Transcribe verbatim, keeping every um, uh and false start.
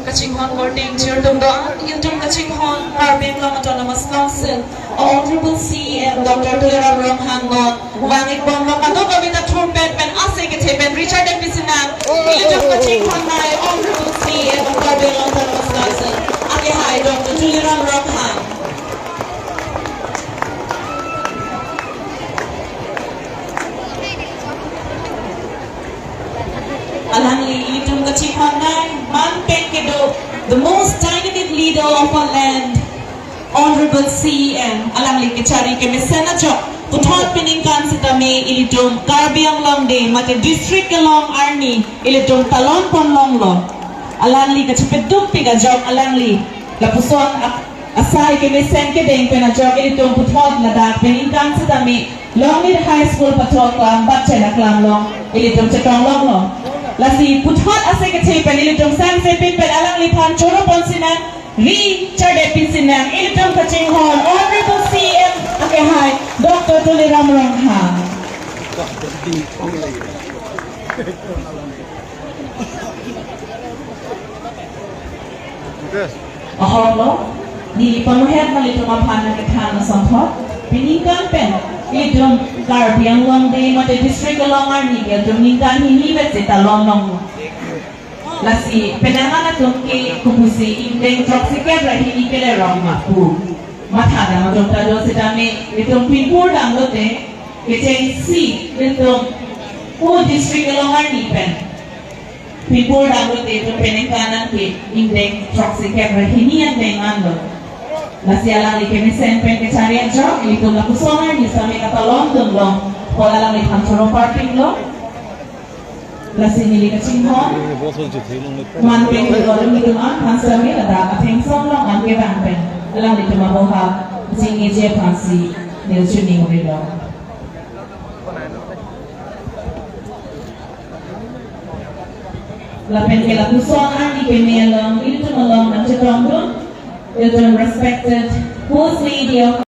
Kachinghon korte ingjir atum do-an, ilitum kachinghon Karbi Anglong Autonomous Council, Honorable C E M Doctor Tuliram Ronghang non vang-ik bomlo, kadokave ta thurpen pen ase kethe pen richard pen pisinang, ilitum kachinghon nai Honorable C E M Karbi Anglong Autonomous Council, akehai Doctor Tuliram Ronghang. Alangli ilitum kachinghon nai, man pen kedo, the most dynamic leader of our land, Honorable C E M, alangli kechari kemesen ajok, puthot peningkan sitame ilitum Karbi Anglong Day mate district kelong arni ilitum talon ponlonglo. Alangli kachepeduk pik ajok alangli lapuson ap-, asai kemesen kedeng pen ajok ilitum puthot ladak peningkan sitame Longlead High School pathok klam batchen aklam along ilitum chetong longlo. Lasi puthot ase kethe pen ilitum sangsepi pen alangliphan choro ponsinang, richard pen pisinang, ilitum kachinghon Honorable C E M akehai Doctor Tuliram Ronghang. Ahoklo, neli panuhet nelitum aphan nangkethan asonthot, peningkan pen ilitum Karbi Anglong Day mate district kelong arni ke ilitum ningkan hini vet seta longlong. Lasi penangan atum ke kopusi ingdeng throksikep ra hini kelerong ma pu mathadam atum ta do sitame, ilitum pinpur damlote kechengsi ilitum pu district kelong arni pen pinpur damlote ilitum peningkan an ke ingdeng throksikep ra hini an deng anlo. Lasi alangli kemesen pen kechari ajok ilitum lapuson arni sitame katalon dunlong, pu alangliphan choro parpiklo. Lasi neli kachinghon, man pen kedo ilitum aphan sitame ladak atheng song along an kevang pen alanglitum aboha chingkiji aphansi neli choningri lo. Lapen ke lapuson arni keme along ilitum along nangchetongdun ilitum respected First Lady of